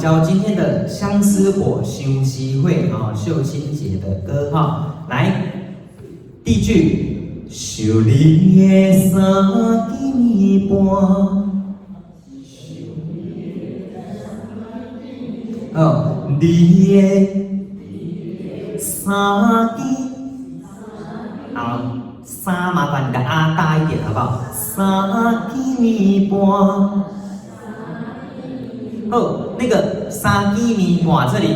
教今天的相思火相思火啊，秀清姐的歌哈。來，第一句，想你的三更暝半，哦，你的三更，好，三麻煩你的啊大一點，好不好？三更暝半。哦，那個三更暝半這裡，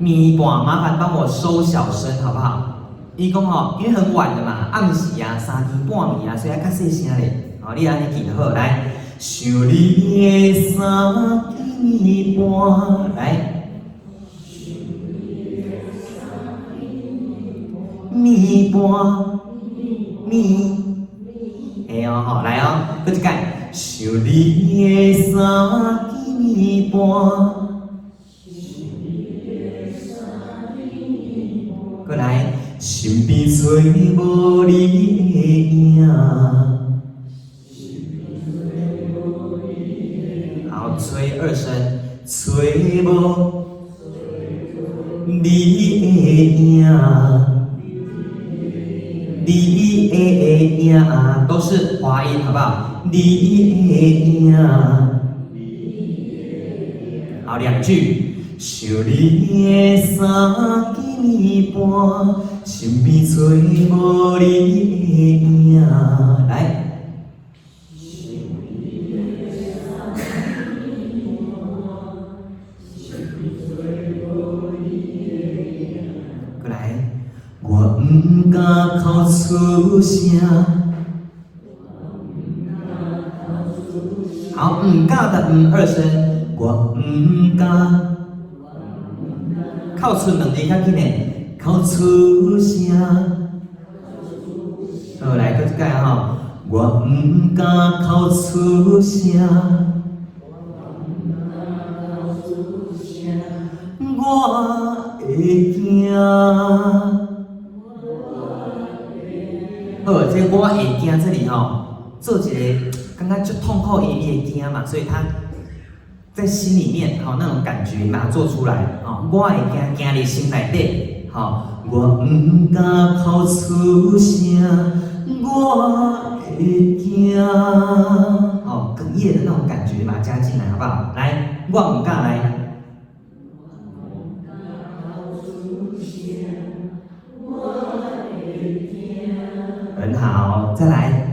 暝半麻煩幫我收小聲，好不好？伊講吼，因為很晚了嘛，暗時啊，三更半暝啊，所以愛較細聲咧。哦，你按呢記就好。來，想你的三更暝半，來，暝半，暝，會哦吼，來哦，閣一擺，想你的三更暝半，閣來，身邊揣無你的影。好，吹二聲，揣無你的影，你的影都是滑音，好不好？你的影。好，兩句。想你的三更暝半，身邊揣無你的影。來。過來，我毋敢哭出聲。好，毋敢的毋二聲，我毋敢。哭出兩字較緊的，哭出聲。好，來，閣一擺吼，我毋敢哭出聲。我會驚。好，這個我會驚這裡吼，做一個感覺足痛苦，因為伊會驚嘛，所以他在心裡面吼那種感覺，把它做出來吼。我會驚，驚佇心內底吼。我毋敢哭出聲，我會驚。哦，哽咽的那種感覺，把它加進來，好不好？來，我毋敢來。很好，再來。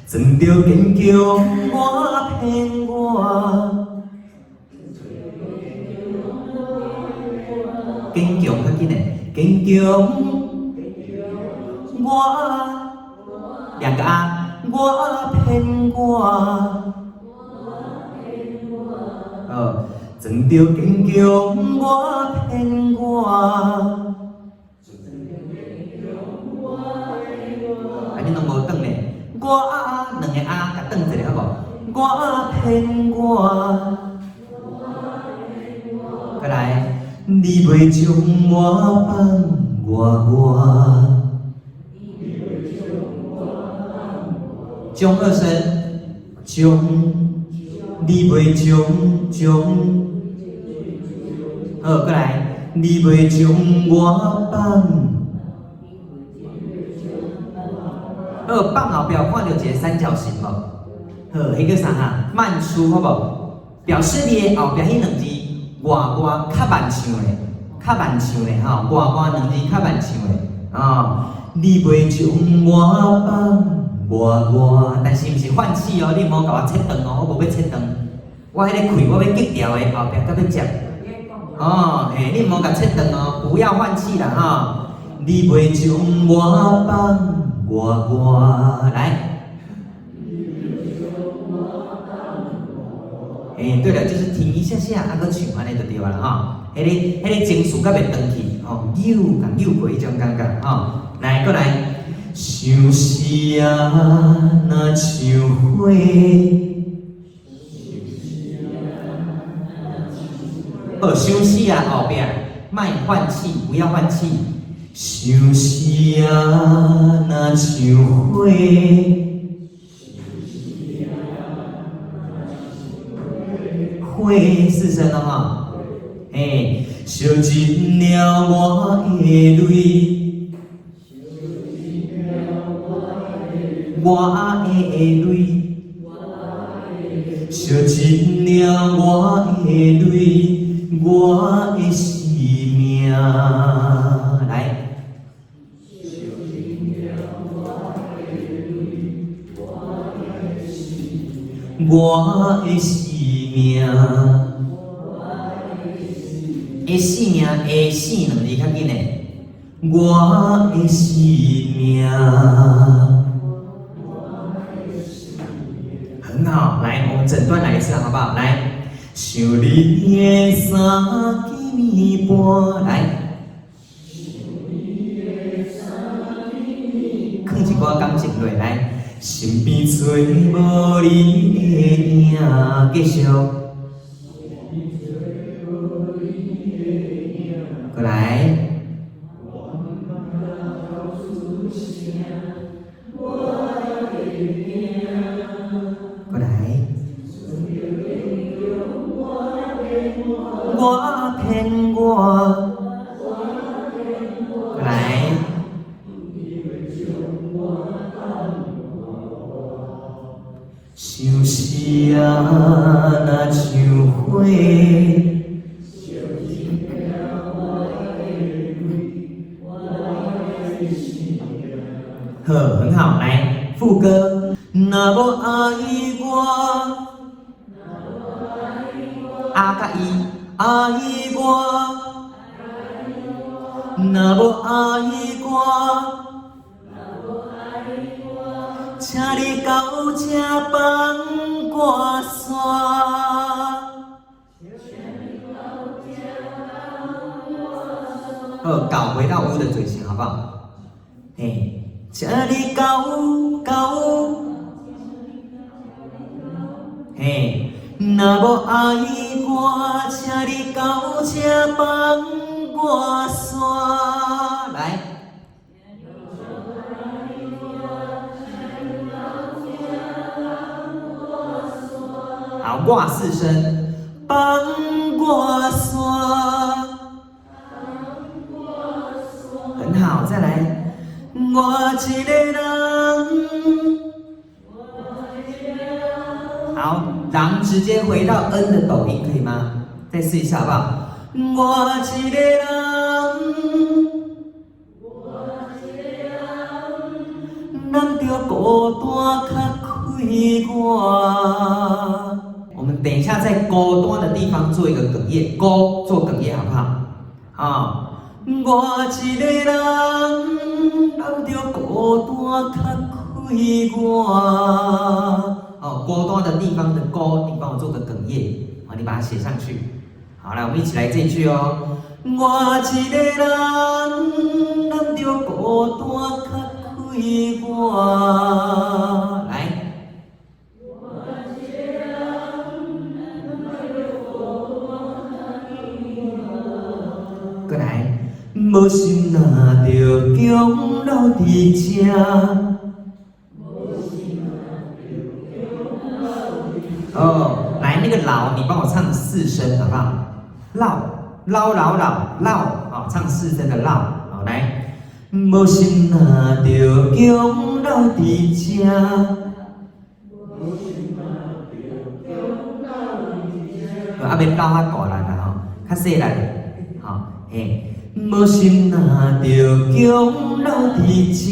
裝著堅強，我騙我。堅強較緊的，堅強。我兩個啊，我騙我。哦，裝著堅強，我騙我。啊，你攏無轉咧？我兩個啊，共轉一下好無？我騙我。過來，你袂將我放外外。將二聲，將，你袂將將。好，過來，你袂將我放。好，放後壁有看著一個三角形無？好，彼叫啥哈？慢出好無？表示你的後壁彼兩字外外較慢唱的，較慢唱的吼，外外兩字較慢唱的啊。你袂將我放外外，但是毋是換氣哦，你毋好共我切斷哦，我無欲切斷。我彼個氣我欲激調的後壁閣欲接。哦，嘿，你毋好共切斷哦，不要換氣啦吼。你袂將我放外外，來。欸，對了，就是停一下下，啊，閣唱按呢就對啊啦吼。彼個情緒閣袂斷去，吼，扭共扭過彼種感覺，吼。來，閣來。相思啊，若像火。好，相思啊，後壁莫換氣，不要換氣。相思啊，若像火。火四聲了哈。嘿，燒盡了我的淚，我的淚，燒盡了我的淚，我的生命。來，我的生命，的生命，的生兩字較緊的，我的生命。很好，來，我們整段來一次，好不好？來，想你的三更暝半，來，囥一寡感情落來，身邊揣無你的影，繼續，過來。過來，我騙我，過來，相思啊，若像火。好，很好，來副歌。若無愛我，阿佮伊愛我，若無愛我，請你到這放我煞。好，搞回到烏的嘴型，好不好？嘿，請你到到。嘿，若無愛我，請你到這放我煞。來，好，掛四聲，放我煞。很好，再來，我一個人。好，人直接回到 N 的抖音可以嗎？再試一下好不好？我一個人，人著孤單較快活。我們等一下在孤單的地方做一個哽咽，孤做哽咽好不好？啊，我一個人，人著孤單較快活。哦，孤單的地方的孤，你幫我做個哽咽，好，你把它寫上去。好，來，我們一起來這句哦。我一個人，人著孤單較快活。來。過來。無心若著強留佇這。哦，來，那個老，你幫我唱四聲，好不好？老，老老老老，好，唱四聲的老，好，來。無心若著強留佇這。啊，免鬥較大力啦吼，較細力，好，嘿。無心若著強留佇這。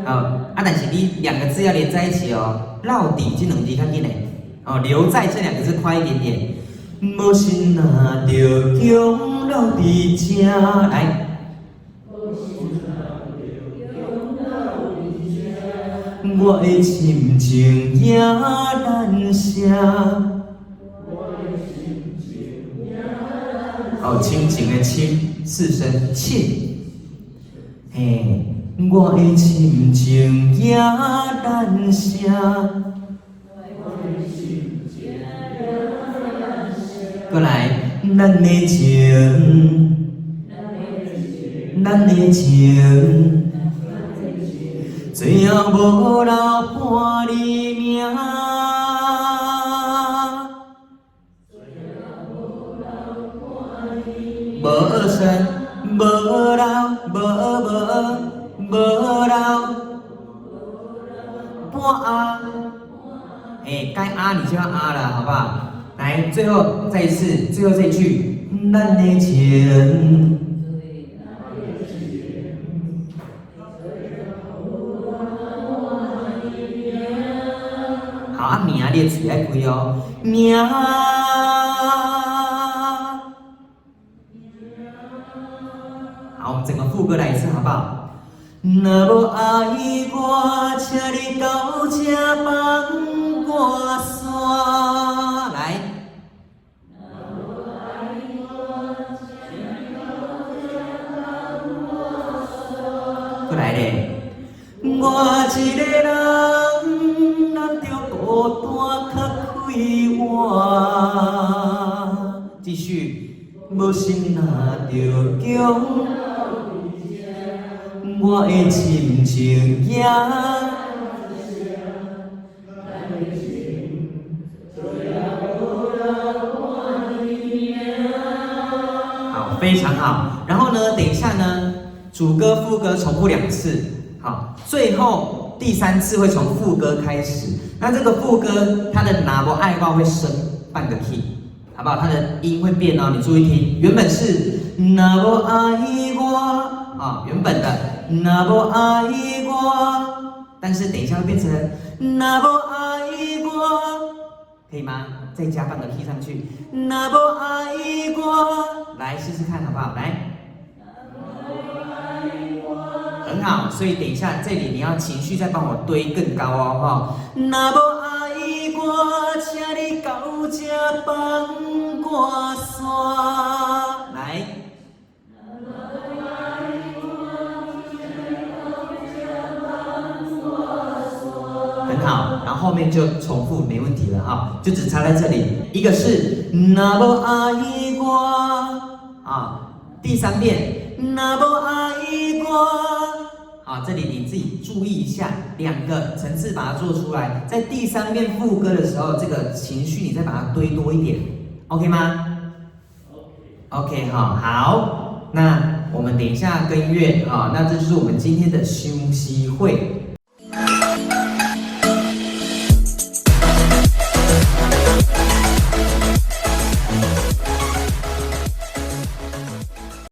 好，啊，但是你兩個字要連在一起哦，落佇這兩字較緊的，哦，留在這兩個字快一點點。無心若著強留佇這，來。我的心情也難寫。哦，親情的親，四聲親，嘿。我的心情也難寫。過來，咱的情，咱的情，最後無留半厘命。無二聲，無留，無無無留，半啊，哎，該啊你就要啊了，好不好？來，最後再一次，最後這一句，咱的情。好啊，名你的喙愛開哦，名。好，我們整個副歌來一次，好不好？若無愛我，請你到這放我煞。來。閣來咧。我一个人，攬著孤單較快活。繼續。無心若著強。我的心情也。好，非常好。然後呢，等一下呢，主歌副歌重複兩次。好，最後第三次會從副歌開始。那這個副歌它的若無愛我會升半個 key，好不好？它的音會變哦，你注意聽。原本是若無愛我啊，原本的若無愛我，但是等一下會變成若無愛我，可以嗎？再加半個 key 上去，若無愛我，來試試看好不好？來。很好，所以等一下這裡你要情緒再幫我堆更高哦，哈。若無愛我，請你到這放我煞。來。很好，然後後面就重複沒問題了哈，就只差在這裡，一個是若無愛我啊，第三遍若無愛我。好，這裡你自己注意一下，兩個層次把它做出來，在第三遍副歌的時候，這個情緒你再把它堆多一點，OK 嗎？OK，好，好，那我們等一下跟音樂啊，那這就是我們今天的休息會。